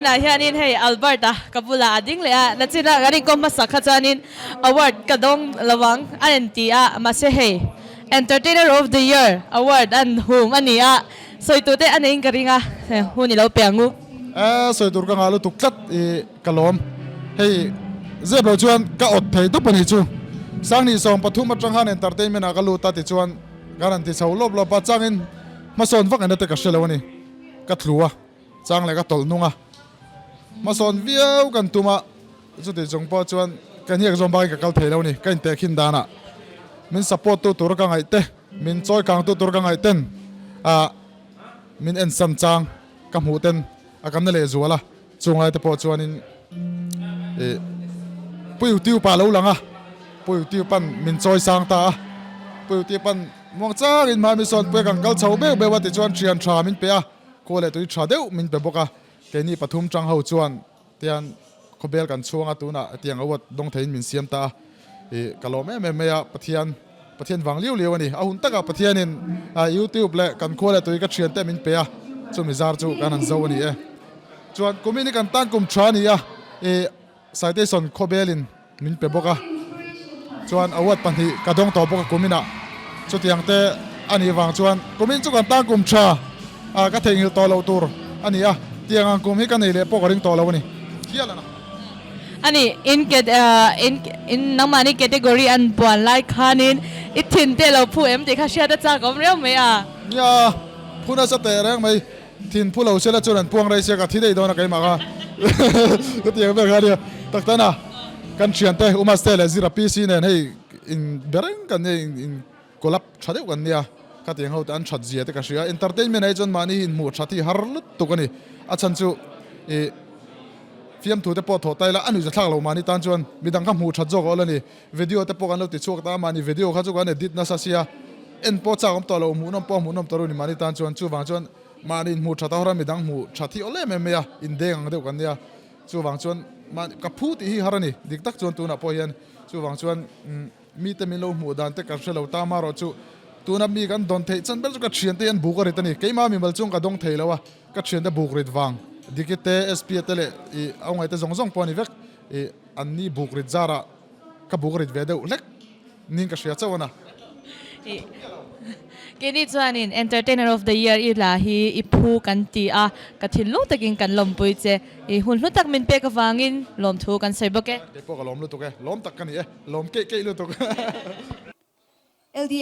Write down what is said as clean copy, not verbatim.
Tunah hianin hei Albert-a ka bulah a ding leh a, nachina kan inkawm hmasak kha chuanin award ka dawng lo ang a en ti a, mahse hei Entertainer of the Year award an hum a ni a, sawi tur te a neiin ka ring a, hun i lo pe ang u. E, sawi tur ka ngah lutuk tlat i ka lawm. Hei zep lo chuan ka awt thei tawp a nih chu. Sangni 13 atang khan entertainment ah ka lut a tichuan kan han ti chho lawp lawp a, changin hmasawn vak ena te ka hre lo a ni, ka tlu a. Chang leh ka tawlh nung a, hmasawn viau kan tum a, chuti chung pawh chuan ka hniak zawm bakin ka kal thei lo a ni. Ka intehkhin danah min support tu tur ka ngaih te, min chawi kang tu tur ka ngaih ten ah min ensan chang ka hmuh ten a kan na leh zual a, chung lai te pawh chuanin ih Pu YouTube ah lo lang a, Pu YouTube an min chawi sang ta a, Pu YouTube an muang changin hmai mi sawn pui a kan kal chho beuh beuh a tichuan thian tha min pe a. Khaw leh tui tha deuh min pe bawk a, keini pathum tang ho chuan tian khawbel kan chhuang a, tunah hetiang award dawng theiin min siam ta a, ih ka lawm em em mai a, Pathian Pathian vang liu liu a ni, a hun takah Pathianin YouTube leh kan khua leh tui ka thian te min pe a, chumi zar chu kan han zo a ni e. Chuan kumin hi kan tan kum tha a ni a, ih Citation khawbelin min pe bawk a, chuan award pahnih ka dawng tawh bawk a kuminah. Chutiang te a nih vang chuan kumin chu kan tan kum tha a ka theihnghilh tawh loh tur a ni a, tiang ang kum hi ka nei leh pawh ka ring tawh lo a ni. Hial a na. A ni, in in in nangmahni category an buan lai khanin i thin te lo phu em tih kha hriat a chak awm riau mai a. Nia, phu nasa teh reng mai. Thin phu lo sela chuan an puang rei sia ka thi daih dawn a keimah kha ka ti ang vel kha ania. Tak tan a kan thiante Umaste leh Zira PC nen hei in be reng kan nia in collab tha deuh kan nia ka ti ang ho te an that zia te ka hria. Entertainment ah hi chuan mahni hi inhmuh that hi har lutuk a ni. A chhan chu ih fiamthu te pawh thawh ta ila a nuihza thlak loh mahni tan chuan midang kha hmuh that zawk a awl a ni. Video te pawh kan lo ti chhuak ta a mahni video kha chu kan edit nasa sia en pawh chak awm tawh lo hmuhnawm pawh hmuhnawm tawh lo ni mahni tan chuan chuvang chuan Mahni inhmuh that a hawr a, midang hmuh that hi awl em em mai a, indeng ang deuh kan nia. Chuvang chuan mahni ka phu tih hi har a ni, dik tak chuan tunah pawh hian chuvang chuan mite min lo hmuh dan te kan hre lo ta amaherawh chu tuna mi kan dawn theih chan ber chu ka thiante hian buk a rit a ni. Keimah mimal chung ka dawng thei lo a, ka thiante buk rit vang Diki te, SP te leh ih Awngai te zawng zawng pawh a ni vek ih an ni buk rit zarah ka buk a rit ve deuh hlek. Ning ka hria chauh a na. Keini chuanin Entertainer of the Year i hla hi i phu kan ti a, ka thinlung takin kan lawmpui che. I hun hlu tak min pek avangin lawmthu kan sawi bawk e. Kei pawh ka lawm lutuk e, lawm tak ka ni e, lawm keih keih lutuk. LD.